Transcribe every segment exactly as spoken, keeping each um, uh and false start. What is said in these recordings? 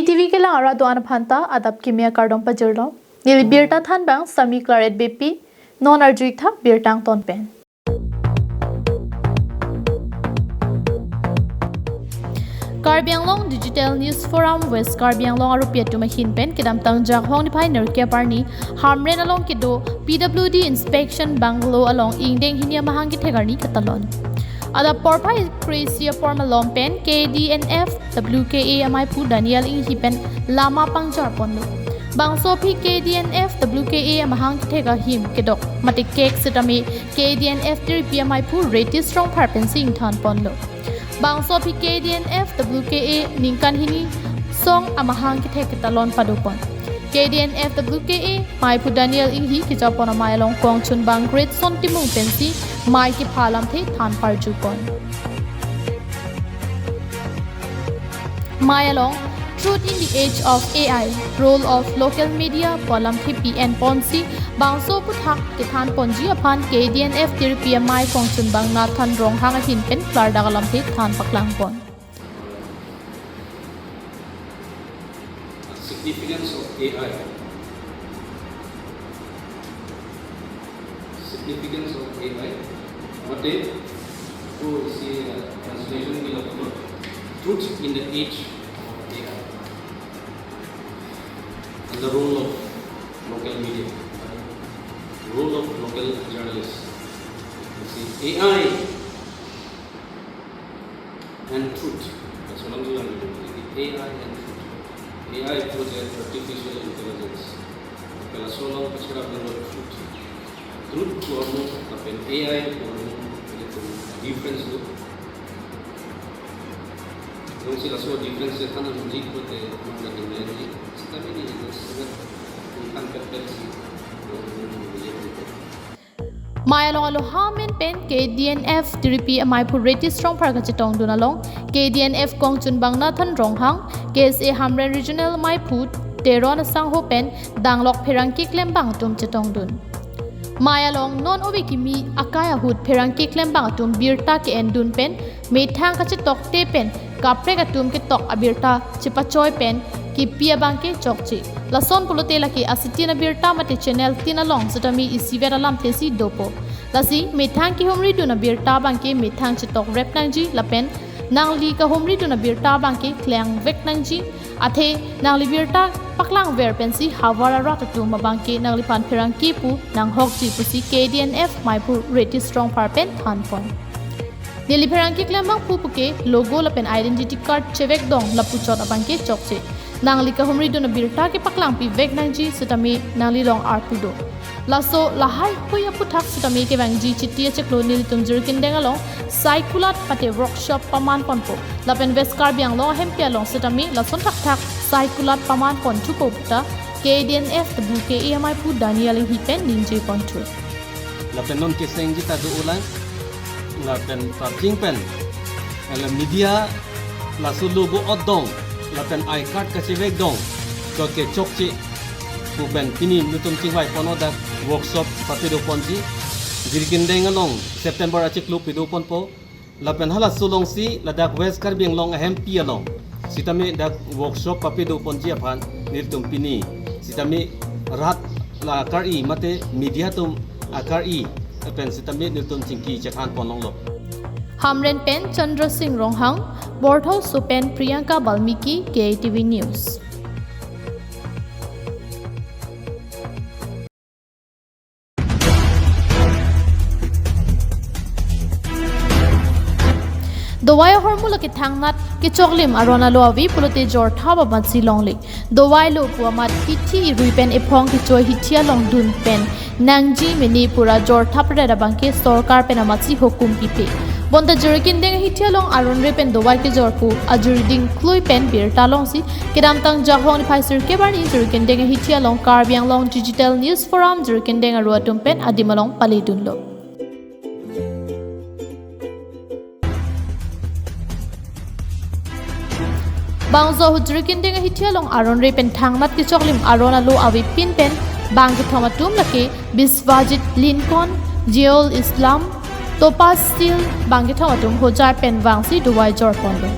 T V kelang arat do-an aphanta adap kimi akardom pajirlo. Neli birta thanbang Sami Claret Beypi, non arju-ik tha birta angton pen. Karbi Anglong Digital News Forum West Karbi Anglong arupi atum ahin pen kedamtang Jakhong niphai nerkep arni Hamren along kedo P W D Inspection Bungalow along ingdeng hini amahang kethek arni katalon. Adap porphai kre-isi apor malom pen K D N F W K A amaiphu Daniel Inghi pen lama pangjar ponlo. Bangso aphi K D N F W K A amahang kethek ahim kedok mate kek setame K D N F tiripi amaiphu Retish Rongphar pensi ingthan ponlo. Bangso aphi K D N F W K A ningkan hini song amahang kethek ketalon padopon. K D N F W K A maiphu Daniel Inghi kejapon amei along kongchunbang Greatson Timung pensi mei kepha alamthe than parjupon. Mei along Truth in the Age of A I, Role of Local Media pu alamthe pi-en ponsi bangso aphuthak kethan ponji aphan K D N F tiripi amei kongchunbang Nathan Ronghang ahin pen klardak alamthe than paklang pon. Significance of A I. Significance of A I. Mate, ko isi, uh, translation ke lapu, Truth in the Age of A I. And the role of local media. Role of local journalists. You see, A I and truth. Laso alam juga, A I and truth. A I project, artificial intelligence. Laso alam kachira banglo truth. Truth pu ahormu lapen A I pu ahormu, ilitum difference do. Jongsi laso difference than nangji pulote, mane ningje nangji. Sitame neli sangat tangpet pet si. Mei along aloha amen pen K D N F tiripi amaiphu Retish Rongphar kachetongdun along K D N F kongchunbang Nathan Ronghang, K S A Hamren Regional amaiphu Teron asangho pen danglok pherangke klembang atum chetongdun. Mei along non ove kimi akai ahut pherangke klembang atum birta ke-endun pen methang kachetokte pen kaprek atum ketok abirta chepachoi pen kepi abangke chokche. Lason pulote lake asitin abirta mate channel tin along sitame isivet alamthe si dopo. Lasi methang kehumridun abirta abangke methang chetokrep nangji lapen nangli kahumridun abirta abangke klangvek nangji. Athe nangli birta paklangver pensi havar arat atum abangke nangliphan pherangke pu nanghokji pusi K D N F maiphu Retish Rongphar pen than pon. Neli pherangke klembang pu puke logo lapen identity card chevekdong lapuchot abangke chokche. Nangli kahumridun abirta ke paklangpivek nangji sitame nangli long arpu do. Laso lahai hui aphuthak sitame kevangji Chiti achiklo nelitum Jirikindeng along saikulat mate workshop paman ponpo. Lapen West Karbi Anglong ahempi along sitame lason thakthak saikulat paman ponthupo puta K D N F W K A amaiphu Daniel Inghi pen ningje ponthu. Lapen non kesengji ta do-olang, lapen parjing pen, ala media laso logo otdong, lapen I card kachevekdong, to ke chokche pu pen pini nelitum chingvai ponlo dak workshop papido ponji, Jirikindeng along September achiklo pido ponpo, lapen halaso alongsi ladak West Karbi Anglong ahempi along sitame dak workshop papido ponji aphan nelitum pini sitame rat la akar-i mate media atum akar-i pen sitame nelitum chingki chethan ponlonglo. Hamren pen Chandra Singh Ronghang, Borthoso pen Priyanka Balmiki, K I T V News. Dovai ahormu lake thangnat kechoklim aron alo ave pulote jorthap amatsi longle. Dovai lo pu amat hithi irui pen ephong kechoi hithi along dun pen nangji mene pura jorthap ret abangke sorkar pen amatsi hukum pipe. Bonta Jirikindeng ahithi along aron re pen dovai kejor pu ajuri dingklui pen birta longsi kedamtang Jakhong niphai sirkep arni Jirikindeng ahithi along Karbi Anglong Digital News Forum Jirikindeng aru atum pen adim along paledunlo. Bangso ahut Jirikindeng ahithi along aron re pen thangnat kechoklim aron alo avepin pen bang kethom atum lake Biswajit Lincoln, Jeol Islam, Topaz Steel, bang kethom atum Hojai pen vangsi dovai jor ponlo.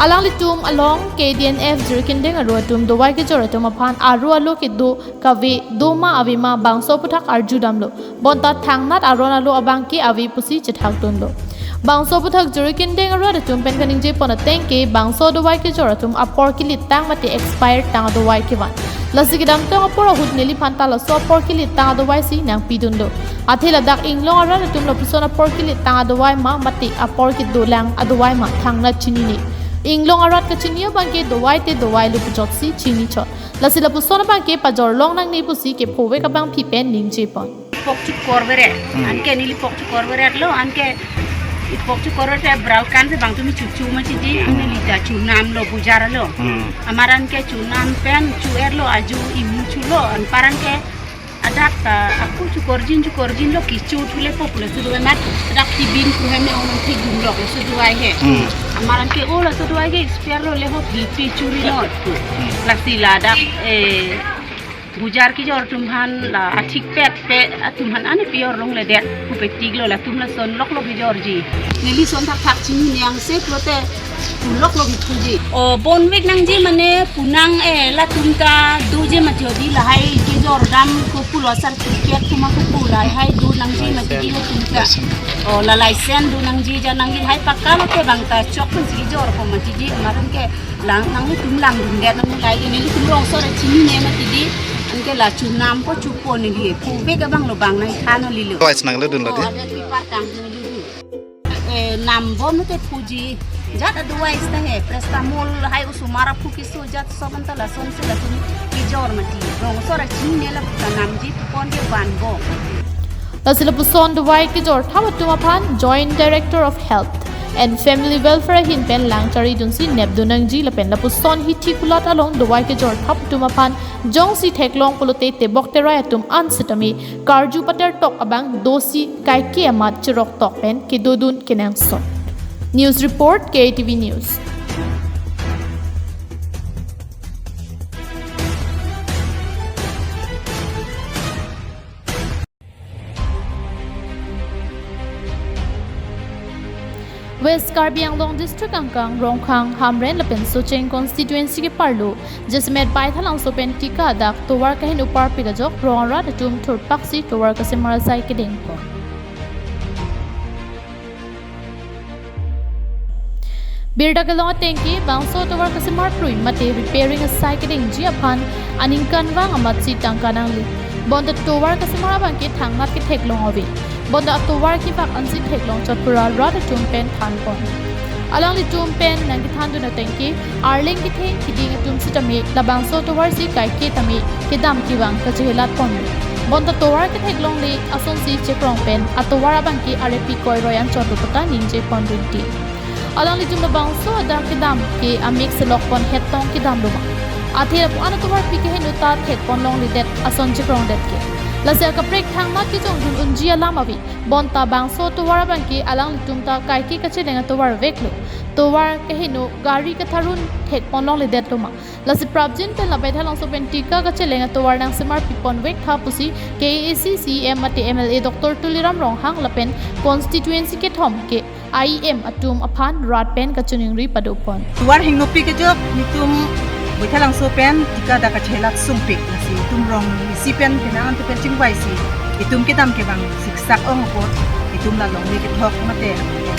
Alanglitum along K D N F Jirikindeng Aro atum dovai kejor atum aphan aro alo kedo kave doma avema bangso aphuthak arjudamlo. Bonta thangnat aron alo abang ke ave pusi chethakdunlo. Bangso aphuthak Jirikindeng arat atum pen kaningje pon ateng ke bangso dovai kejor atum apor kelitang mate expired tang adovai kevan. Lasi kedamtang apor ahut neliphan ta laso apor kelitang adovai si nangpidunlo. Athe ladak inglong arat atum lapuson apor kelitang adovai ma mate apor kedolang adovai ma thangnat chinine. Inglong arat kachini abang ke dovai te dovai lo puchotsi chinichot. Lasi lapuson abang ke pajorlong nangne pusi kephovek abangpi pen ningje pon. Pok chukor bere. Hmm. Anke neli pok chukor bere lo, anke ipok chukor bere bral kan se bang tumi chuchu ma chiji, Hmm. anke neli ta chunam lo bujar lo. Hmm. Amar anke chunam pen chu er lo aju imu chulo, anpar anke adak ta aku chukorjin chukorjin lo kichu thule pok lo sudu mat adak kibin kuhem ne ong thik dun lok lo sudu ai he. Hmm. Amar anke o lo sudu ai ke spare lo le ho B P churi lo. Hmm. Lasi ladak, eh, bujar kejor atum aphan la athik pet pe atum aphan ani pior longledet kupetik lo latum lason lok lok kejorji. Neli son thakthak chini niang se pulote pu lok lok ituji. O bonvek nangji mane punang, eh, latum ta doji mati odi lahai kejor dam kopulo certificate kuma kopu lahai do nangji mati di latum ta. O la license do nangji ja nangji lahai pakka lote bang ta chok pensi kejor ko mati di amaran ke lang nanglitum langdundet nang lahai nelitum rongso ra chinine mati di. Anke la chunam po chupo neli puvek abang lo bang nangthan neli lo. Twice nangledunlo di. O, ada di patang neli di. Eh, nam bom te puji jat advice ta he paracetamol hai osomar aphu keso jat sob anta lason se lason kejor mati. Rongso ra chinine laputa namji pon ke van bom. Lasi lapuson dovai kejor thap atum aphan Joint Director of Health and Family Welfare ahin pen langchari dunsi nepdun nangji lapen lapuson hithi kulat along dovai kejor thap atum aphan jongsi theklong pulote tebok terai atum an sitame karju pater tok abang dosi kaike amat chirok tok pen kedodun kenangsot. News report, K A T V News. West Karbi Anglong District angkang Rongkhang, Hamren lapen Socheng constituency keparlo jasemet Baithalangso pen tika adak tovar kaheno parpik ajok rong arat atum thurpaksi tovar kasemar asai kedengpon. Birta kelong ateng ke bangso tovar kasemar prui mate repairing asai kedengji aphan aningkanvang amatsi tangka nangli. Bonta tovar kasemar abang ke thangnat ketheklong ave. Bonta atovar kevak ansi theklong chot pura rat atum pen thanpon. Alanglitum pen nangkethandun ateng ke arleng ketheng keding atum sitame labangso tovar si kaike tame kedam kevang kachehelat pon. Bonta tovar ketheklongle asonsi chekrong pen atovar abang ke arepi koiroi anchot do puta ningje pon rinti. Alanglitum labangso adak kedam ke amek selok pon hetong kedam loma. Athe lapu-an atovarpi keheno ta thekpon longledet ason chekrongdet ke. Lasi akaprek thangnat kejongdun unji alam ave. Bonta bangso tovar abang ke alanglitum ta kaike kacheleng atovar veklo. Tovar keheno gari katharun thekpon longledet loma. Lasi prapjin pen la Baithalangso pen tika kacheleng atovar nangsemar pipon vek tha pusi K A A C C E M mate M L A Doctor Tuliram Ronghang lapen constituency kethom ke I E M atum aphan rat pen kachiningri padopon. Tovar hingnopi kejok netum Baithalangso pen tika dak kachelat sungpik lasi netum rong isi pen penang antu pen chingvaisi netum kedam kevang siksak ong apot netum la longle kethok mate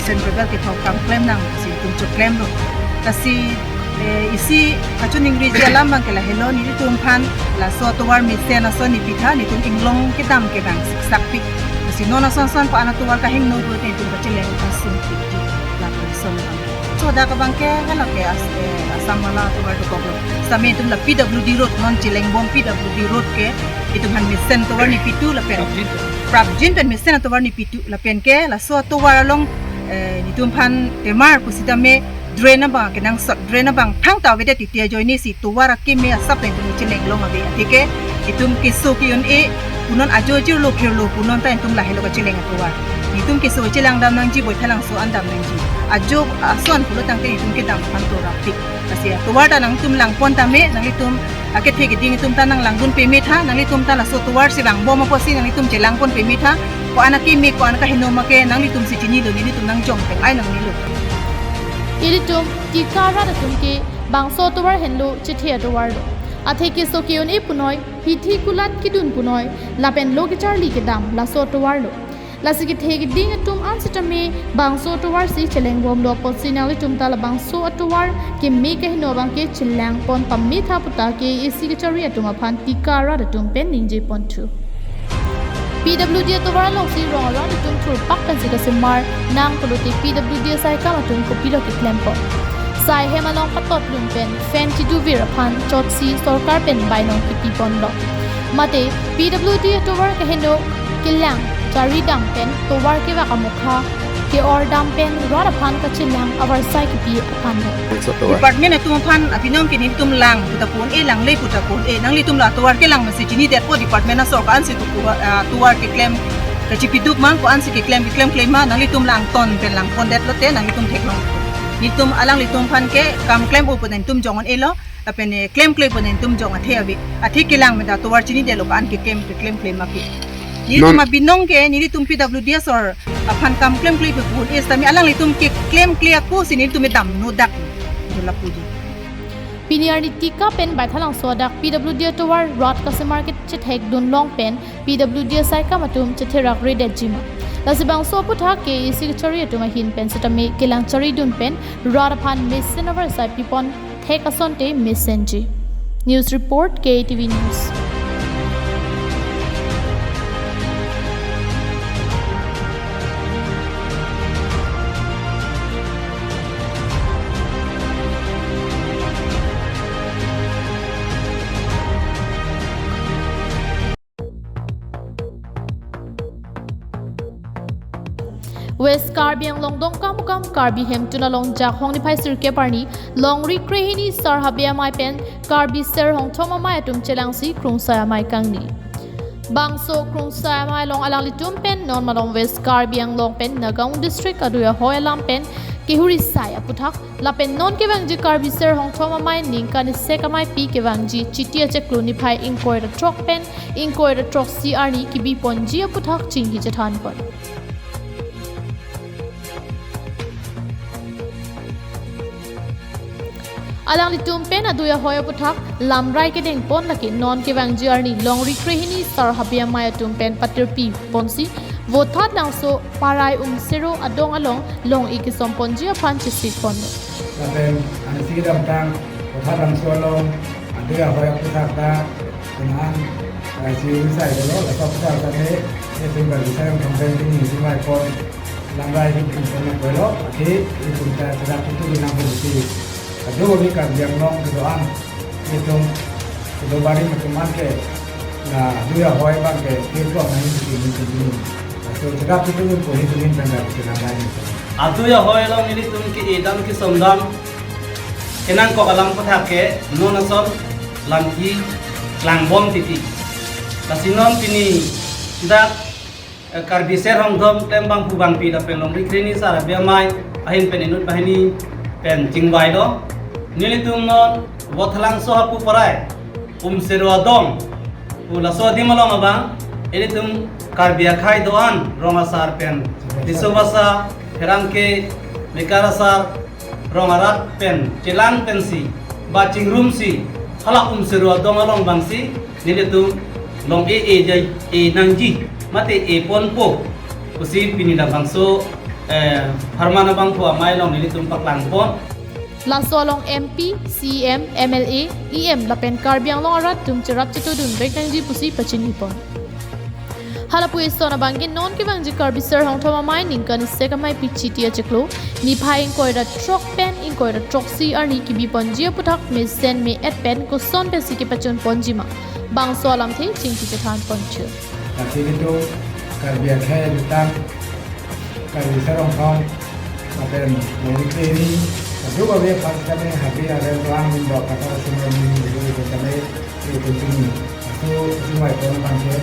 Central Belt kethok kam klem nangsi netum chok klemlo. Lasi, eh, isi kachiningriji alam abang ke lahelo, netum aphan laso atovar mesen ason nepitha, netum inglong kedam kevang siksakpik. Lasi non ason ason pa-an atovar kahingno ro netum kacheleng asungpik di lapuson abang. So dak abang ke helo ke as-, eh, Assam wala atovar dokoklo. Sami netum la P W D road non chelengbom P W D road ke netum aphan mesen atovar nepitu lapen prapjin pen mesen atovar nepitu lapen ke laso atovar along, eh, netum aphan temar pusitame drain abang kenangsot, drain abang thangta avedet titi ajoine si tovar akeme asap ta netum cheleng long ave. Athe ke netum keso ke-un-e punon ajo jirlo phirlo punon ta netum lahelo kacheleng atovar. Netum keso chelang dam nangji, Baithalangso an dam nangji. Ajo ason pulo tangte netum kedam aphan torapik. Lasi atovar ta nangtum langpon tame, nanglitum akethe keding atum ta nanglangdun pemetha, nanglitum ta laso tovar si vangbom apotsi nanglitum chelangpon pemetha. Ko-an akeme, ko-an kaheno ma ke nanglitum si chinilo, netum nangjong pen ai nangnilo. Ilitum tika arat atum ke bangso atovar henlo, chethe atovar lo. Athe keso ke-un-e punoi, hithi kulat kedun punoi, lapen lo kecharli kedam laso atovar lo. Lasi kethe keding atum an sitame bangso atovar si chelangbomlo apotsi nanglitum ta labangso atovar keme kaheno abang ke chelangpon pametha pu ta K A A C kachari atum aphan tika arat atum pen ningjeponthu. P W D atovar alongsi rong arat atum thurpak pensi kasemar nang pulote P W D asaikam atum kopilo keklempon? Sai hem along patot lun pen fan chiduvir aphan chotsi sorkar pen bainong kipiponlo. Mate P W D atovar kaheno kelang charidam pen tovar kevak amokha ke-ordam pen rat aphan kachelang avarsai kipi aphanlo. Department atum aphan abinong ke nelitum lang pu ta pu-un-e, langle pu ta pu-un-e. Nanglitum la tovar kelang masi chinidetpo, department asor ko-ansi tu pu, ah, tovar keklem kachipiduk ma, ko-ansi keklem keklemklem ma, nanglitum langton pen langpondetlote nanglitum theklong. Nelitum alanglitum aphan ke kam klem-o pu nelitum jong un-elo, lapen, eh, klemkle pu nelitum jong athe ave. Athe kelang meda tovar chinidetlo ko-an keklem keklemklem ma ke. Nelitum Non- abinong ke nelitum P W D asor aphan kam klemkle pu pu-un-e sitame alanglitum keklemkle ako si nelitum damno dak. Jula puji. Pini arni tika pen Baithalangso adak P W D atovar rat kasemar kechethekdun long pen P W D asaikam atum chetherakredetji ma? Lasi bangso aputhak K A A C kachari atum ahin pen sitame kelang charidun pen rat aphan mesen avarsai pipon thek asonte mesenji. News report, K T V News. West Karbi Anglong Dongkamukam Karbi Hemtun along Jakhong niphai sirkep arni Longri krehini Sar Habe Amei pen Karbi Ser Hongthom Amei atum chelangsi Krungsai Amei kangni. Bangso Krungsai Amei along alanglitum pen non malom West Karbi Anglong pen Nagaon District adui ahoi alam pen kehuri sai aputhak lapen non kevangji Karbi Ser Hongthom Amei ningkan isi amei pi kevangji Chiti achiklo niphai ingkoi ra throk pen ingkoi ra throksi arni kibiponji aputhak chingki chethanpon. Alanglitum pen adui ahoi aputhak lamrai kedengpon lake non kevangji arni Longri krehini Sar Habe Amei atum pen patirpiponsi Vothatlangso Parai Umsero adong along long-e kesomponji aphan chesikponlo. Lapen ansi kedamtang Vothatlangso along adui ahoi aputhak ta penang, eh, si unsai dolo, laso aputhak ta ne, ne pen bagi saya kongpen tingni si mai pon lamrai him him pon na polo, ati itum ta chedak tutu nang pon si. Kadokave Karbi Anglong kedo-an, itum kedo bari matuman ke, na adui ahoi abang ke, pirko na him him him him. So chedak tutu pon him him pen bagi lamrai him. Adui ahoi along ilitum ke-edam kesomdam kenangkok alam aputhak ke non ason lamki klangbom titi. Lasi non pini dak, eh, Karbi Ser Hongthom klem bangphu bangpi lapen Longri krehini Sar Habe Amei ahin pen inut banghini pen chingvailo. Nelitum non Vothatlangso hapu Parai Umsero adong pu laso adim along abang ilitum Karbi akhei do-an rong asar pen Tisso Basa, Pherangke, Mekar asar, rong arat pen chelang pensi ba chingrumsi hala Umsero adong along abangsi nelitum long-e e jai e nangji mate e ponpo pusi pini labangso, eh, pharman abangphu amei along nelitum paklangpon. Laso along M P, C M, M L A, E M lapen Karbi Anglong arat atum cherap chetudun vek nangji pusi pachinipon. Halapu eson abang ke non kevangji Karbi Ser Hongthom Amei ningkan isi amei pi Chiti achiklo niphai ingkoi ra throk pen ingkoi ra throksi arni kibiponji aputhak mesen me-et pen koson pensi kepachunponji ma, bangso alamthe chingki chethanponthu. Lasi nelitum Karbi akhei dotang Karbi Ser Hongthom lapen Longri krehini kadokave aphan kami happy Aren Tuang min dok kata sumber min dulu kami itu sini. Aku semua itu orang ke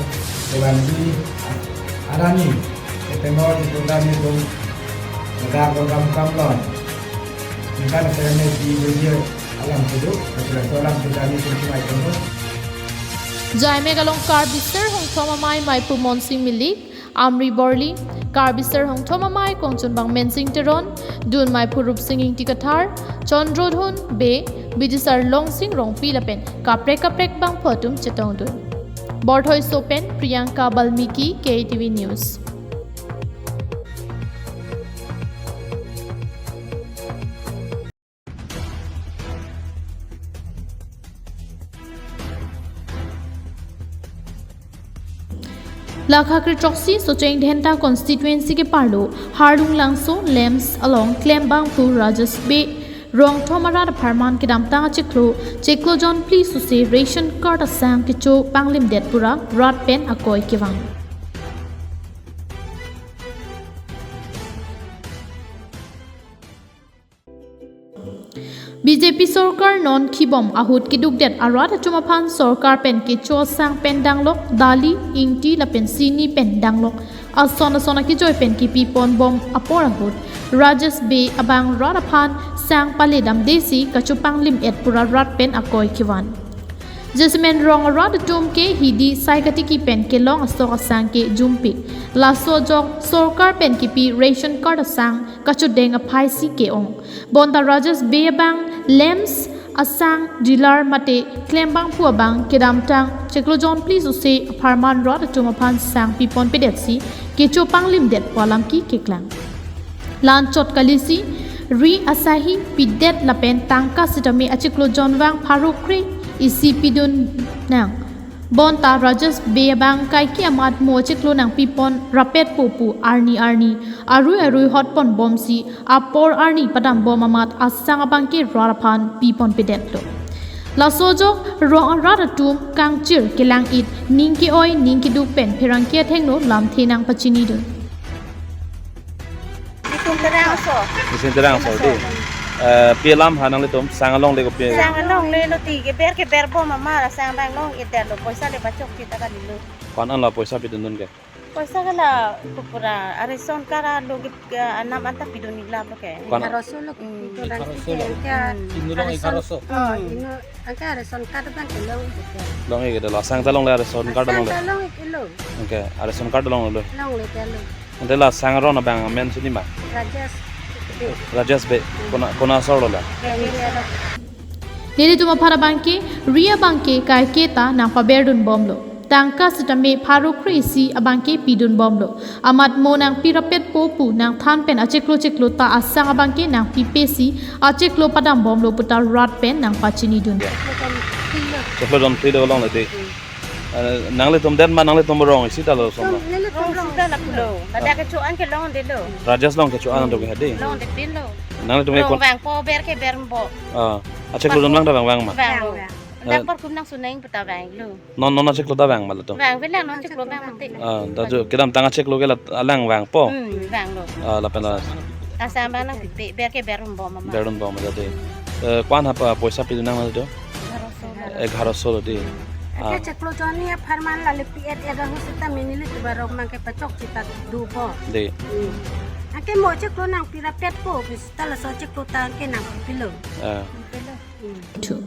kebangi arani ketemu di kota ni tu negara program kam lon. Ningkan saya ni di video alam tu, aku rasa alam tu kami semua itu. Jaimek along Karbi Ser Hongthom Amei maipu Monsing Milik, Amri Borli, Karbi Sar Hongthom Amei, Kongchunbang Mensing Teron, Dunmei Phurup Sing Ingti Kathar, Chondrodhon Bey, Bijisar Longsing Rongpi lapen kaprek kaprek bangphu atum chetongdun. Borthoi Sopen, Priyanka Balmiki, K T V News. Lakha kre-throksi Socheng Dhenta constituency keparlo Harlung Langso, LAMPS along klembangphu Rajesh Bey, Rongthom arat apharman kedamtang achiklo, chiklo jonphli suse ration card asang kecho panglimdet pura rat pen akoi kevang. B J P sorkar non khibom ahut kedukdet arat atum aphan sorkar pen kecho asang pen danglok dali, ingti lapen sini pen danglok ason ason akejoi pen kepiponbom apor ahut Rajesh Bey abang rat aphan sang paledamdesi kacho panglim-et pura rat pen akoi kevan. Jasemen rong arat atum ke hidi sai katiki pen kelong asok asang ke jumpik. Laso ajok sorkar pen kepi ration card asang kachodeng aphaisi ke-ong. Bonta Rajesh Bey abang LAMPS asang dealer mate klembangphu abang kedamtang chiklo jonphli suse apharman rat atum aphan sang piponpedetsi kecho panglimdet pu alam ke keklang. La-anchot kalisi ri asahi pidet lapen tangka sitame achiklo jonvang pharo kre-isi pidun nang. Bonta Rajesh Bey abang kaike amat mo achiklo nangpipon rapetpo pu arni arni arui arui hotponbomsi apor arni padambom amat asang abang ke rat aphan piponpedetlo. Laso ajok rong arat atum kangchir kelang-it, ning ke-oi ning keduk pen pherangke athengno lamthe nangpachinidun. Itum Terang aso. Isin Terang aso, di. Eh, pi alam ha nanglitum sang alongle ko pi? Sang alongle lo, ti keber keberbom amat asang abang long-itdetlo, poisa le pachokche ta kalilo. Ko-an an la poisa pidundun ke? Poisa ke la kupura, a-ration card alo ke, ke anam anta pidun-ik lam lo ke. Ko-an? Egharo so lo, hmm, pidun egharo so lo. Ke, hmm, inut along ration, egharo so. Oh, hmm, inut, anke ration card abang ke long-ik ke. Long-ik ke lo, asang ta longle ration card ta longle. Asang ta long-ik lo. Anke ration card longle lo. Longle ke lo. Ante la sang aron abang amen sini ma? Rajesh Bey. Rajesh Bey. Kona, kona asor lo la? Bey, Bey lo. Nelitum aphan abang ke, ri abang ke kaike ta nangpaberdunbomlo. Tangka sitame pharo kre-isi abang ke pidunbomlo. Amat mo nangpi rapetpo pu nangthan pen achiklo chiklo ta asang abang ke nangpipesi achiklo padambomlo puta rat pen nangpachinidun. Chiklo jonphli lo longle, di. Eh, nanglitum det ma nanglitum rong isi ta lo som lo? Nelitum rong isi ta lapulo. Ladak kecho-an ke longdetlo. Rajesh along kecho-an do ke hadi. Longdetlo. Nanglitum rong ke kon- vangpo, ber keberbom. Ah, achiklo jonvang ta vang, vang ma? Vanglo. Vang, vang. Dak, eh, parkum nangsunang puta vanglo. Non, non achiklo ta vang ma latum? Vangvelang, non chiklo vang mati. Ah, ta jo kedamtang achiklo ke la alang vangpo. Hmm, vanglo. Ah, lapen la. Asang abang nangpipe, ber keberbom amat. Berbom amat, di. Eh, ko-an ha pa poisa pidun nang ma do? Egharo so lo. Egharo so lo, di. Ake, ah, chiklo jon ni apharman lale pi-et-et ahut seta mini le tubarok mang ke pachokche ta dopo. Di. Hmm. Ake mo chiklo nangpi rapetpo, bis ta laso chiklo ta ke nangpilo. Ah. Pilo. Hmm. Two.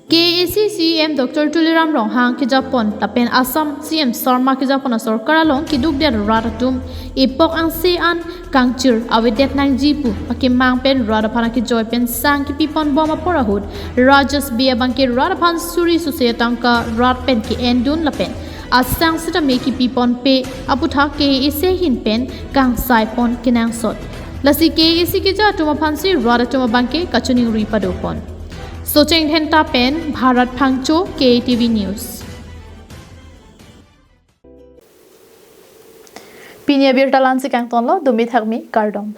K A A C C E M Doctor Tuliram Ronghang kejapon lapen Assam C M Sarma kejapon asorkar along kedukdet rat atum epok angse an kangchir avedet nangji pu akemang pen rat aphan akejoi pen sang kepiponbom apor ahut Rajesh Bey abang ke rat aphan suri suse tangka rat pen ke-endun lapen asang sitame kepiponpe aputhak K A A C ahin pen kangsaipon kenangsot. Lasi K A A C keja atum aphansi rat atum abang ke kachiningri padopon. Socheng Dhenta pen Bharat Phangcho, K T V News. Pini abirta la-ansi kangtonlo, dumi thakmi, kardom.